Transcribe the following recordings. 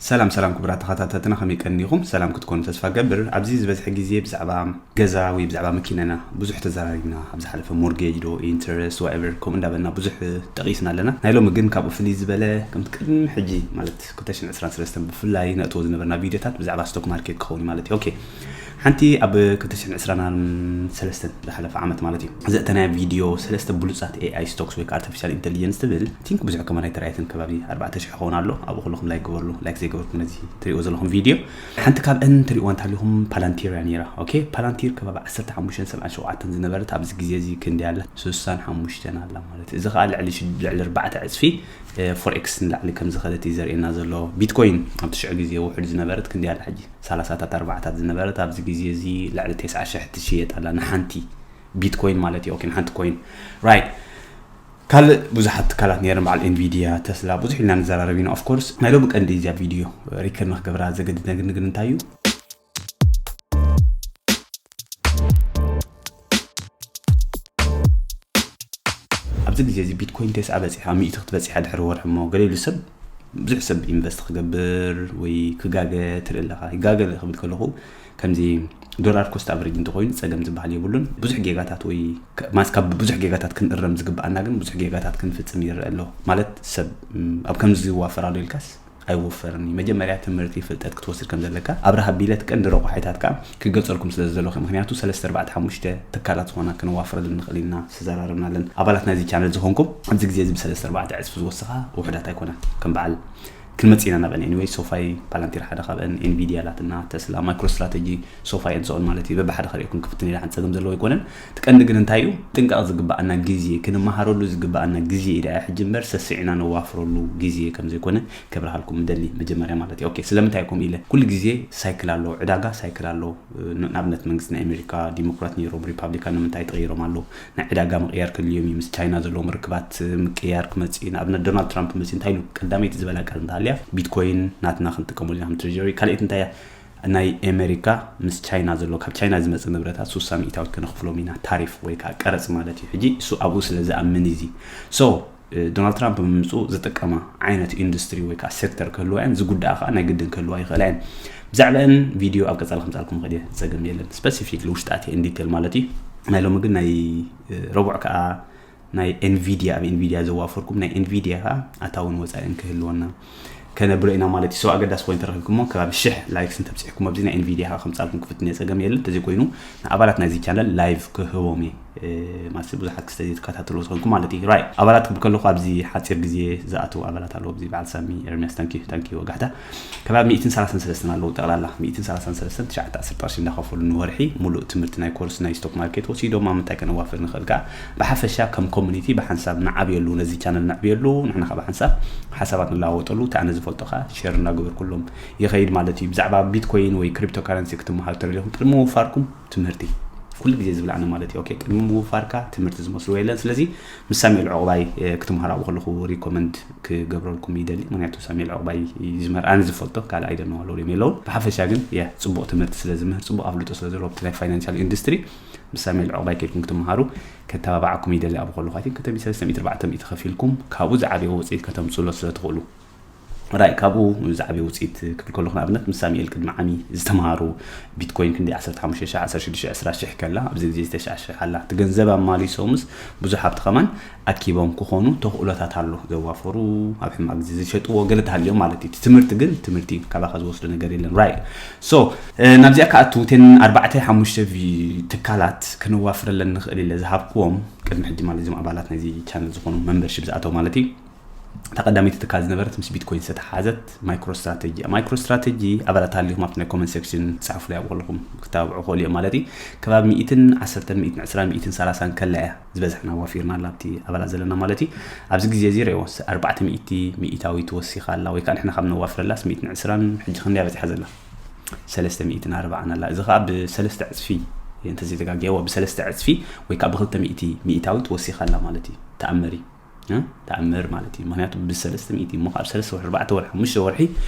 ሰላም ሰላም ክቡራት ተኸታተልትና፣ ከመይ ቀኒኹም? ሰላም ክትኮኑ ተስፋ ገብር። ኣብዚ ዝበዝሐ ግዜ ብዛዕባ ገዛ ወይ ብዛዕባ መኪናና ብዙሕ ተዘራሪብና። ኣብ ዝሓለፈ ሞርጌጅ ዶ ኢንተረስት ዋኤቨር፣ ከምኡ እንዳበልና ብዙሕ ጠቒስና ኣለና። ናይ ሎሚ ግን ካብኡ ፍልይ ዝበለ፣ ከምቲ ቅድሚ ሕጂ ማለት ክልተ ሽሕን ዕስራን ሰለስተን ብፍላይ ነእትዎ ዝነበርና ቪድዮታት ብዛዕባ ስቶክ ማርኬት ክኸውን እዩ ማለት እዩ። ኦኬ፣ ሓንቲ ኣብ ክልተ ሽሕን ዕስራን ሰለስተን ዝሓለፈ ዓመት ማለት እዩ ዘእተናያ ቪድዮ፣ ሰለስተ ብሉጻት ኤኣይ ስቶክስ ወይ ከዓ ኣርቲፊሻል ኢንቴሊጀንስ ትብል። ቲንክ ብዙሕ ከማን ኣይተራየትን፣ ከባቢ ኣርባዕተ ሽሕ ክኸውን ኣሎ። ኣብኡ ኩልኹም ላይክ ግበርሉ፣ ላይክ ዘይገበርኩም ነዚ ትሪእዎ ዘለኹም ቪድዮ። ሓንቲ ካብአን ትሪእዋ እንተሃሊኹም ፓላንቲር እያ ነይራ። ኦኬ፣ ፓላንቲር ከባቢ ዓሰርተ ሓሙሽተን ሰብዓን ሸውዓተን ዝነበረት፣ ኣብዚ ግዜ እዚ ክንደይ ኣላ? ስሳን ሓሙሽተን ኣላ ማለት እዩ። እዚ ከዓ ልዕሊ ሽድ-፣ ልዕሊ ኣርባዕተ ዕፅፊ ፎሬክስ ንላዕሊ ከም ዝኸደት እዩ ዘርእየና ዘሎ። ቢትኮይን ኣብቲ ሽዑ ግዜ ውሑድ ዝነበረት ክንደይ ኣላ ሕጂ? ሰላሳታት ኣርባዕታት ዝነበረት፣ ኣብዚ ግዜ እዚ ልዕሊ ተስዓ ሽሕ ትሽየጥ ኣላ ንሓንቲ ቢትኮይን ማለት እዩ። ኦኬ፣ ንሓንቲ ኮይን፣ ራይት። ካልእ ብዙሓት ትካላት ነይረን፣ በዓል ኤንቪዲያ፣ ተስላ፣ ብዙሕ ኢልና ንዘራረብ ኢና። ኦፍኮርስ ናይ ሎሚ ቀንዲ እዚኣ ቪድዮ ሪከርድ ንክገብራ ዘገድደኒ ግን እንታይ እዩ? ኣብዚ ግዜ እዚ ቢትኮይን ተስዓ በፂሓ፣ ሚእቲ ክትበፂሓ ድሕሪ ወርሒ እሞ፣ ገለ ኢሉ ሰብ፣ ብዙሕ ሰብ ኢንቨስት ክገብር ወይ ክጋገ ትርኢ ኣለኻ። ይጋገ ክብል ከለኹ፣ ከምዚ ዶላር ኮስት ኣቨሬጅ እንተኾይኑ ጸገም ዝበሃል የብሉን። ብዙሕ ጌጋታት ወይ ከ-፣ ማለት ካብ ብዙሕ ጌጋታት ክንእረም ዝግብኣና ግን ብዙሕ ጌጋታት ክንፍጽም ይረአ ኣሎ። ማለት ሰብ፣ ም፣ ኣብ ከምዚ ይዋፈር ኣሎ ኢልካስ ኣይወፈርን እዩ። መጀመርያ ትምህርቲ ፍልጠት ክትወስድ ከም ዘለካ ኣብርሃ ቢለት ቀንዲ ረቑሓይታት ከኣ ክገልጸልኩም ስለ ዝደለኹ። ምኽንያቱ ሰለስተ ኣርባዕተ ሓሙሽተ ትካላት ዝኾና ክንዋፍረለን ንኽእል ኢና ዝተዘራረብናለን። ኣባላት ናይዚ ቻነል ዝኾንኩም ኣብዚ ግዜ እዚ ብሰለስተ ኣርባዕተ ዕጽፊ ዝወስኻ ውሑዳት ኣይኮናን። ከም በዓል ክንመጽእ ኢና ናብአን። ኤኒዌይ ሶፋይ ፓላንቲር ሓደ ካብአን፣ ኤንቪዲያ ኣላትና፣ ተስላ፣ ማይክሮ ስትራተጂ፣ ሶፋይ and so on ማለት እዩ። በብሓደ ከርእየኩም ክፍትን ኢለ ሓንቲ ጸገም ዘለዎ ኣይኮነን። እቲ ቀንዲ ግን እንታይ እዩ? ጥንቃቕ ዝግብኣና ግዜ፣ ክንመሃረሉ ዝግብኣና ግዜ እዩ ደኣ ሕጂ እምበር ሰሲዕና ነዋፍረሉ ግዜ ከም ዘይኮነ ከብርሃልኩም ምደሊ መጀመርያ ማለት እዩ። ኦኬ፣ ስለምንታይ ከምኡ ኢለ? ኩሉ ግዜ ሳይክል ኣሎ፣ ዕዳጋ ሳይክል ኣሎ። ን-፣ ንኣብነት መንግስቲ ናይ ኣሜሪካ ዲሞክራት ነይሮም፣ ሪፓብሊካን ንምንታይ ተቐይሮም ኣለዉ? ናይ ዕዳጋ ምቕያር ክህልዮም እዩ። ምስ ቻይና ዘለዎም ርክባት ምቅያር ክመጽእ እዩ። ንኣብነት ዶናልድ ትራምፕ መጽኡ እንታይ ኢሉ? ቀዳመይቲ ዝበላ ቃል እንተሃልያ፣ ቢትኮይን ናትና ክንጥቀመሉ ኢና ከም ትሬጀሪ። ካልኣይቲ እንታይ እያ? ናይ ኣሜሪካ ምስ ቻይና ዘሎ፣ ካብ ቻይና ዝመጽእ ንብረታት ሱሳ ሚእታዊት ከነኽፍሎም ኢና፣ ታሪፍ ወይ ከዓ ቀረጽ ማለት እዩ። ሕጂ እሱ ኣብኡ ስለ ዝኣምን እዩ እዚ። ሶ፣ እ፣ ዶናልድ ትራምፕ ብምምጽኡ ዝጥቀማ ዓይነት ኢንዱስትሪ ወይ ከዓ ሴክተር ክህልዋ እየን፣ ዝጉዳኣ ከዓ ናይ ግድን ክህልዋ ይኽእላ እየን። ብዛዕባአን ቪድዮ ኣብ ቀጻሊ ከምጻልኩም ኸደ ጸገም የለን። ስፐሲፊክ ውሽጣት ኢን ዲቴል ማለት እዩ። ናይ ሎሚ ግን ናይ፣ እ፣ ረቡዕ ከዓ ናይ ኤንቪዲያ፣ ኣብ ኤንቪዲያ ዘዋፈርኩም ናይ ኤንቪዲያ ከዓ ኣታውን ወጻኢን ክህልወና ከነብሎ ኢና ማለት እዩ። ሰው ኣገዳሲ ኮይኑ ተረኺብኩሞ ከባቢ ሽሕ ላይክስ እንተብፂሕኩም ኣብዚ ናይ ኤንቪዲያ ከዓ ከምጻልኩም ክፍትን እየ፣ ጸገም የለን። እንተዘይኮይኑ ንኣባላት ናይዚ ቻነል ላይቭ ክህቦም እየ። እ፣ ማለት ብዙሓት ክስተ ዘይትከታተሉ ዝኾንኩም ማለት እዩ። ራይት፣ ኣባላት ክብል ከለኹ ኣብዚ ሓፂር ግዜ ዝኣተዉ ኣባላት ኣለዉ። ኣብዚ በዓል ሳሚ ኤርሚያስ፣ ታንኪ፣ ታንኪ ወጋሕታ። ከባቢ ሚእትን ሰላሳን ሰለስተን ኣለዉ ጠቕላላ። ሚእትን ሰላሳን ሰለስተን፣ ትሽዓተ፣ ዓሰርተ ቅርሺ እንዳኸፈሉ ንወርሒ ሙሉእ ትምህርቲ ናይ ኮርስ ናይ ስቶክ ማርኬት ወሲዶም ኣብ ምንታይ ከነዋፍር ንኽእል ከኣ ብሓፈሻ ከም ኮሚኒቲ ብሓንሳብ ንዓብየሉ፣ ነዚ ቻነል ነዕብየሉ፣ ንሕና ከኣ ብሓንሳብ ሓሳባት ንለዋወጠሉ፣ እቲ ኣነ ዝፈልጦ ከኣ ሼር እናገበርኩሎም ይኸይድ ማለት እዩ። ብዛዕባ ቢትኮይን ወይ ክሪፕቶ ካረንሲ ክትመሃሩ ተደሊኹም ቅድሚ ምውፋርኩም ትምህርቲ ኩሉ ግዜ ዝብል ኣነ ማለት እዩ። ኦኬ፣ ቅድሚ ምውፋርካ ትምህርቲ ዝመስልዎ የለን። ስለዚ ምስ ሳሙኤል ዑቕባይ፣ እ፣ ክትምሃሩ ኣብኡ ከለኹ ሪኮመንድ ክገብረልኩም ይደሊ። ምኽንያቱ ሳሙኤል ዑቕባይ እዩ ዝመር-፣ ኣነ ዝፈልጦ፣ ካልእ ኣይደነዋለውም የለውን። ብሓፈሻ ግን፣ ያ፣ ጽቡቕ ትምህርቲ ስለ ዝምህር፣ ጽቡቕ ኣፍልጦ ስለ ዘለዎ ኣብቲ ናይ ፋይናንሻል ኢንዱስትሪ፣ ምስ ሳሙኤል ዑቕባይ ከይድኩም ክትምሃሩ ከተባባዓኩም ይደሊ። ኣብኡ ከለኹ፣ ኣይ ቲንክ፣ ክልተ ሚእቲ፣ ሰለስተ ሚእቲ፣ ኣርባዕተ ሚእቲ ከፊልኩም፣ ካብኡ ዝዓበየ ውጽኢት ከተምጽእሎ ስለ ትኽእሉ። ራይ፣ ካብኡ ዝዓበየ ውጽኢት ክብል ከለኹ፣ ንኣብነት፣ ምስ ሳሙኤል ቅድሚ ዓሚ ዝተምሃሩ ቢትኮይን ክንደይ፣ ዓሰርተ ሓሙሽተ ሺሕ፣ ዓሰርተ ሽዱሽተ ሺሕ፣ ዕስራ ሺሕ ከላ፣ ኣብዚ ግዜ ዝተሽዓ ሺሕ ኣላ። እቲ ገንዘብ ኣማሊሶምስ ብዙሕ ሃብቲ ከማን ኣኪቦም ክኾኑ ተኽእሎታት ኣሎ። ዘዋፈሩ፣ ኣብ ሕማቕ ግዜ ዝሸጥዎ ገለ ተሃልዮም ማለት እዩ። እቲ ትምህርቲ ግን ትምህርቲ እዩ። ካባኻ ዝወስዶ ነገር የለን። ራይት። ሶ፣ እ፣ ናብዚኣ ክኣቱ፣ እተን ኣርባዕተ ሓሙሽተ ቪ-፣ ትካላት ከነዋፍረለን ንኽእል ኢለ ዝሃብክዎም፣ ቅድሚ ሕጂ ማለት እዞም ኣባላት ናይዚ ቻነል ዝኾኑ፣ መምበርሺፕ ዝኣተው ማለት እዩ። እታ ቀዳመይቲ ትካል ዝነበረት ምስ ቢትኮይን ዝተተሓሓዘት ማይክሮ ስትራተጂ እያ። ማይክሮ ስትራተጂ ኣባላት ሃልይኩም ኣብቲ ናይ ኮመንት ሴክሽን ጸሓፉለይ፣ ኣብኡ ከለኹም ክተባብዑ ክኽእሉ እዮም ማለት እዩ። ከባቢ ሚእትን ዓሰርተን፣ ሚእትን ዕስራን፣ ሚእትን ሰላሳን ከላ እያ ዝበዝሕና ዋፊርና ኣላ ኣብቲ ኣባላት ዘለና ማለት እዩ። ኣብዚ ግዜ እዚ ርእይዎ፣ ኣርባዕተ ሚእቲ ሚእታዊት ወሲኻ ኣላ፣ ወይ ከኣ ንሕና ካብ ነዋፍረላስ ሚእትን ዕስራን፣ ሕጂ ክንደያ በጺሓ ዘላ? ሰለስተ ሚእትን ኣርባዓን ኣላ። እዚ ከኣ ብሰለስተ ዕጽፊ፣ እንተዘይተጋግየዎ፣ ብሰለስተ ዕጽፊ ወይ ከኣ ብክልተ ሚእቲ ሚእታዊት ወሲኻ ኣላ ማለት እዩ። ተኣምር እዩ። እ? ተኣምር ማለት እዩ። ምኽንያቱ ብሰለስተ ሚእቲ እሞ ካብ ሰለስተ ወርሒ፣ ኣርባዕተ ወርሒ፣ ሓሙሽተ ወርሒ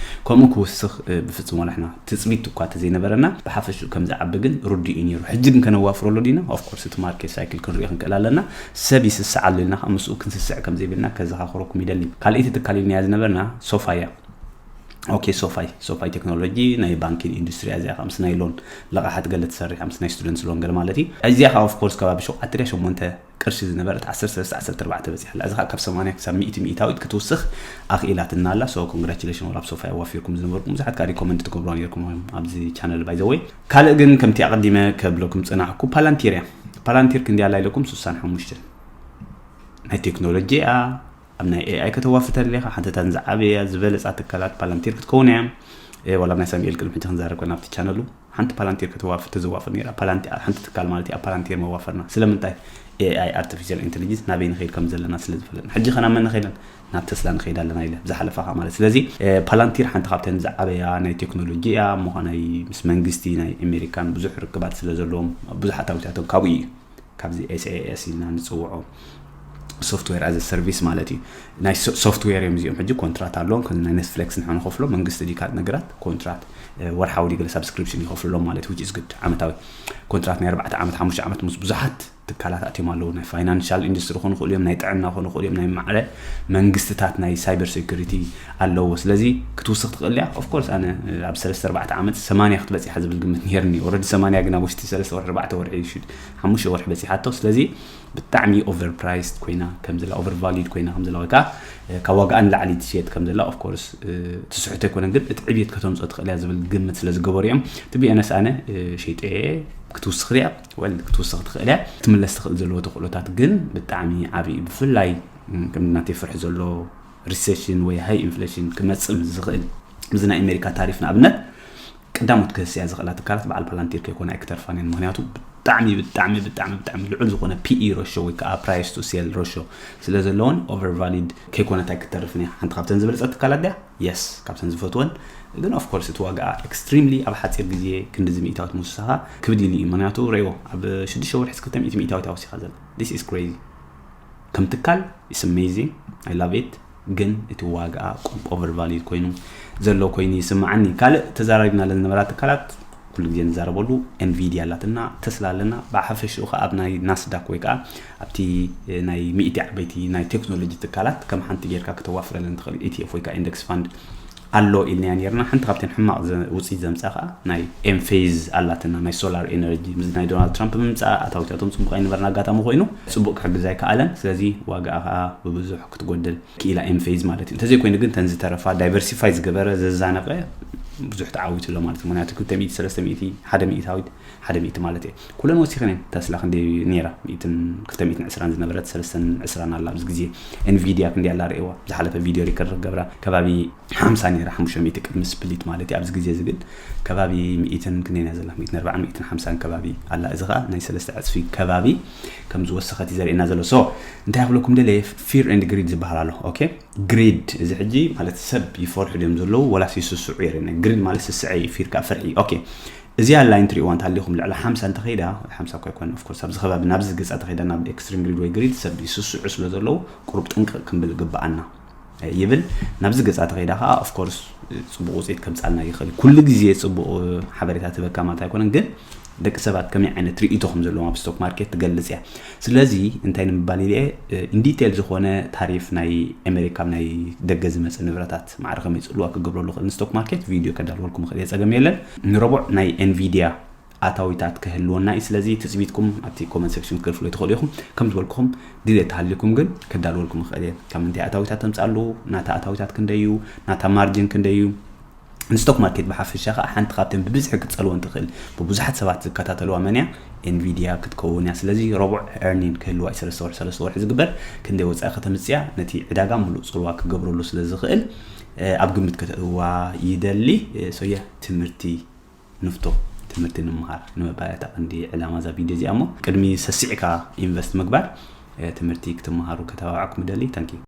ከምኡ ክውስኽ፣ እ፣ ብፍጹም ዋላ ሕና ትጽቢት እኳ እንተዘይነበረና፣ ብሓፈሽኡ ከም ዝዓቢ ግን ርዱእ እዩ ነይሩ። ሕጂ ግን ከነዋፍረሉ ዲና? ኦፍ ኮርስ፣ እቲ ማርኬት ሳይክል ክንሪኦ ክንክእል ኣለና። ሰብ ይስስዕ ኣሎ ኢልና ከዓ ምስኡ ክንስስዕ ከም ዘይብልና ከዘኻኽረኩም ይደሊ። ካልኣይቲ ትካል ኢልናያ ዝነበርና ሶፋ እያ። ኦኬ፣ ሶፋይ ሶፋይ ቴክኖሎጂ ናይ ባንኪን ኢንዱስትሪ እዚኣ፣ ምስ ናይ ሎን ለቓሓት ገለ ትሰርሕ፣ ምስ ናይ ስቱደንትስ ሎን ገለ ማለት እዩ። እዚኣ ከዓ ኦፍኮርስ ከባቢ ሸውዓተ ድያ ሸሞንተ ቅርሺ ዝነበረት፣ ዓሰርተ ሰለስተ ዓሰርተ ኣርባዕተ በፂሓ ኣላ። እዚ ከዓ ካብ ሰማንያ ክሳብ ሚእቲ ሚእታዊት ክትውስኽ ኣኽኢላትና ኣላ። So congratulation ወላ ኣብ ሶፋይ ኣዋፊርኩም ዝነበርኩም ብዙሓት ከዓ ሪኮመንድ ትገብሩ ነርኩም ኣብዚ ቻነል ባይ ዘ ወይ። ካልእ ግን ከምቲ ኣቐዲመ ከብለኩም ዝፀናሕኩ ፓላንቲር እያ። ፓላንቲር ክንዲ ኣላ ኢለኩም ስሳን ሓሙሽተን ናይ ቴክኖሎጂ እያ። ኣብ ናይ ኤኣይ ከተዋፍር ተደሊኻ ሓንቲ እተን ዝዓበያ ዝበለፃ ትካላት ፓላንቲር ክትከውን እያ። ዋላ ናይ ሳሙኤል ቅድሚ ሕጂ ክንዛረብ ከና ኣብቲ ቻነሉ ሓንቲ ፓላንቲር ከተዋፍር ተዘዋፍር ነይራ። ሓንቲ ትካል ማለት እያ ፓላንቲር መዋፈርና። ስለምንታይ? ኤኣይ ኣርቲፊሻል ኢንቴሊጀንስ ናበይ ንኸይድ ከም ዘለና ስለ ዝፈለጥና። ሕጂ ከ ናብ መን ንኸይድ ኣለና? ናብ ተስላ ንኸይድ ኣለና ኢለ ዝሓለፋ ማለት። ስለዚ ፓላንቲር ሓንቲ ካብተን ዝዓበያ ናይ ቴክኖሎጂ እያ። እሞ ናይ ምስ መንግስቲ ናይ ኣሜሪካን ብዙሕ ርክባት ስለ ዘለዎም ብዙሓት ኣታዊታቶም ካብኡ እዩ። ካብዚ ኤስኤኤስ ኢልና ንፅውዖ ሶፍትዌር ኣዘ ሰርቪስ ማለት እዩ። ናይ ሶፍትዌር እዮም እዚኦም። ሕጂ ኮንትራት ኣለዎም። ከም ናይ ኔትፍሊክስ ንሕና ንኸፍሎ፣ መንግስቲ ድዩ ካልእ ነገራት ኮንትራት ወርሓዊ ድዩ ገለ ሳብስክሪፕሽን ይኸፍልሎም ማለት እዩ። Which is good። ዓመታዊ ኮንትራት ናይ ኣርባዕተ ዓመት ሓሙሽተ ዓመት ምስ ብዙሓት ትካላት ኣትዮም ኣለዉ። ናይ ፋይናንሻል ኢንዱስትሪ ክኾኑ ይኽእሉ እዮም፣ ናይ ጥዕና ክኾኑ ይኽእሉ እዮም፣ ናይ ማዕረ መንግስትታት ናይ ሳይበር ሴኩሪቲ ኣለዎ። ስለዚ ክትውስኽ ትኽእል እያ። Of course ኣነ ኣብ ሰለስተ ኣርባዕተ ዓመት ሰማንያ ክትበፅሕ ዝብል ግምት ነይርኒ። Already ሰማንያ ግን ኣብ ውሽጢ ሰለስተ ወርሒ ኣርባዕተ ወርሒ ሓሙሽተ ወርሒ በፂሓቶ። ስለዚ ብጣዕሚ ኦቨር ፕራይስድ ኮይና ከም ዘላ፣ ኦቨር ቫሊድ ኮይና ከም ዘላ፣ ወይ ከዓ ካብ ዋጋኣ ንላዕሊ ትሽየጥ ከም ዘላ of course ትስሕቶ ኣይኮነን፣ ግን እቲ ዕብየት ከተምፅኦ ትኽእል እያ ዝብል ግምት ስለ ዝገበሩ እዮም። ትቢኤነስ ኣነ ሸይጠ ክትውስኽ እያ ወል ክትውስኽ ትኽእል እያ። ትምለስ ትኽእል ዘለዎ ተኽእሎታት ግን ብጣዕሚ ዓብዪ እዩ። ብፍላይ ከም ናተይ ፍርሒ ዘሎ ሪሴሽን ወይ ሃይ ኢንፍሌሽን ክመፅእ ምስ ዝኽእል፣ ምስዚ ናይ ኣሜሪካ ታሪፍ ንኣብነት ቀዳሞት ክህስያ ዝኽእላ ትካላት በዓል ፓላንቲር ከይኮና ኣይክተርፋን እየን። ምክንያቱ ብጣዕሚ ብጣዕሚ ብጣዕሚ ብጣዕሚ ልዑል ዝኾነ ፒኢ ሮሾ ወይ ከዓ ፕራይስ ቱ ሴል ሮሾ ስለ ዘለዎን ኦቨር ቫሊድ ከይኮነት ኣይክተርፍን እያ። ሓንቲ ካብተን ዝበለፀት ትካላት ድያ? የስ፣ ካብተን ዝፈትወን። ግን ኦፍኮርስ እቲ ዋጋኣ ኤክስትሪምሊ ኣብ ሓፂር ግዜ ክንድዚ ሚእታዊት ምውሳኻ ክብድ ኢሉ እዩ። ምክንያቱ ረይዎ ኣብ ሽዱሽተ ወርሒ ክልተ ሚእቲ ሚእታዊት ኣውሲኻ ዘላ። This is crazy። ከም ትካል it's amazing, I love it። ግን እቲ ዋጋኣ ቁሩብ ኦቨር ቫሊድ ኮይኑ ዘሎ ኮይኑ ይስምዓኒ። ካልእ ተዛራሪብና ለዝነበራ ትካላት ኩሉ ግዜ ንዛረበሉ ኤንቪድያ ኣላትና፣ ተስላ ኣለና። ብሓፈሽኡ ከዓ ኣብ ናይ ናስዳክ ወይ ከዓ ኣብቲ ናይ ሚእቲ ዓበይቲ ናይ ቴክኖሎጂ ትካላት ከም ሓንቲ ጌርካ ክተዋፍረለን ትኽእል ኢቲኤፍ ወይ ከዓ ኢንደክስ ፋንድ ኣሎ ኢልናያ ነርና። ሓንቲ ካብተን ሕማቕ ዘ- ውፅኢት ዘምፅኣ ከዓ ናይ ኤምፌዝ ኣላትና፣ ናይ ሶላር ኤነርጂ። ምስ ናይ ዶናልድ ትራምፕ ምምፃእ ኣታዊታቶም ፅቡቕ ኣይነበርና ኣጋጣሚ ኮይኑ ፅቡቕ ክሕግዝ ኣይከኣለን። ስለዚ ዋጋኣ ከዓ ብብዙሕ ክትጎድል ክኢላ ኤምፌዝ ማለት እዩ። እንተዘይኮይኑ ግን ተን ዝተረፋ ዳይቨርሲፋይ ዝገበረ ዘዛነቐ ብዙሕ ተዓዊቱ ኣሎ ማለት እዩ። ምክንያቱ ክልተ ሚእቲ፣ ሰለስተ ሚእቲ፣ ሓደ ሚእታዊት፣ ሓደ ሚእቲ ማለት እየ። ኩለን ወሲኸን እየን። ተስላ ክንደይ ነይራ? ሚእትን ክልተ ሚእትን ዕስራን ዝነበረት ሰለስተን ዕስራን ኣላ ኣብዚ ግዜ። ኤንቪድያ ክንደይ ኣላ ርእዋ? ዝሓለፈ ቪድዮ ሪከርድ ገብራ ከባቢ ሓምሳ ነይራ፣ ሓሙሽተ ሚእቲ ቅድሚ ስፕሊት ማለት እዩ። ኣብዚ ግዜ እዚ ግን ከባቢ ሚእትን ክንደይ እያ ዘላ? ሚእትን ኣርባዓን ሚእትን ሓምሳን ከባቢ ኣላ። እዚ ከዓ ናይ ሰለስተ ዕፅፊ ከባቢ ከም ዝወሰኸት እዩ ዘርእየና ዘሎ። So እንታይ ክብለኩም ደለየ? ፊር ኤንድ ግሪድ ዝበሃል ኣሎ። ኦኬ፣ ግሪድ እዚ ሕጂ ማለት ሰብ ይፈርሑ ድዮም ዘለዉ ወላስ ይስስዑ የርእየና። ግሪድ ማለት ስስዐ እዩ፣ ፊር ከዓ ፍርሒ። ኦኬ፣ እዚኣ ላይን ትሪእዋ እንተሃሊኹም ልዕሊ ሓምሳ እንተኸይዳ፣ ሓምሳ እኳ ኣይኮነን፣ ኦፍኮርስ ኣብዚ ከባቢ ናብዚ ገፃ ተኸይዳ ናብ ኤክስትሪም ግሪድ ወይ ግሪድ ሰብ ይስስዑ ስለ ዘለዉ ቁሩብ ጥንቅቕ ክንብል ግብኣና ይብል። ናብዚ ገፃ ተኸይዳ ከዓ ኦፍኮርስ ፅቡቕ ውፅኢት ከምፃልና ይኽእል። ኩሉ ግዜ ፅቡቕ ሓበሬታ ትበካ ማለት ኣይኮነን፣ ግን ደቂ ሰባት ከመይ ዓይነት ርእይቶ ከም ዘለዎም ኣብ ስቶክ ማርኬት ትገልፅ እያ። ስለዚ እንታይ ንምባል ኢለ ኢንዲቴል ዝኾነ ታሪፍ ናይ ኣሜሪካ ኣብ ናይ ደገ ዝመፅእ ንብረታት ማዕረ ከመይ ፅልዋ ክገብረሉ ክእል ንስቶክ ማርኬት ቪድዮ ከዳልወልኩም ክእል እየ፣ ፀገም የለን። ንረቡዕ ናይ ኤንቪድያ ኣታዊታት ክህልወና እዩ። ስለዚ ትፅቢትኩም ኣብቲ ኮመንት ሴክሽን ክትከፍሉ ትኽእሉ ኢኹም። ከም ዝበልኩኹም ድሌት ተሃሊኩም ግን ከዳልወልኩም ይኽእል እየ። ካብ ምንታይ ኣታዊታት ተምፃሉ፣ ናታ ኣታዊታት ክንደይ እዩ፣ ናታ ማርጅን ክንደይ እዩ። ንስቶክ ማርኬት ብሓፈሻ ከዓ ሓንቲ ካብተን ብብዝሒ ክትፀልወን ትኽእል ብብዙሓት ሰባት ዝከታተልዋ መን እያ? ኤንቪድያ ክትከውን እያ። ስለዚ ረቡዕ ኤርኒን ክህልዋ እዩ፣ ሰለስተ ወርሒ ሰለስተ ወርሒ ዝግበር ክንደይ ወፃኢ ከተምፅያ ነቲ ዕዳጋ ሙሉእ ፅልዋ ክገብረሉ ስለ ዝኽእል ኣብ ግምት ከተእትዋ ይደሊ። ሶየ ትምህርቲ ንፍቶ ትምህርቲ ንምሃር ንምባል እያ ቀንዲ ዕላማ እዛ ቪድዮ እዚኣ። እሞ ቅድሚ ሰሲዕካ ኢንቨስት ምግባር ትምህርቲ ክትምሃሩ ከተባብዓኩም ይደሊ። ታንኪዩ።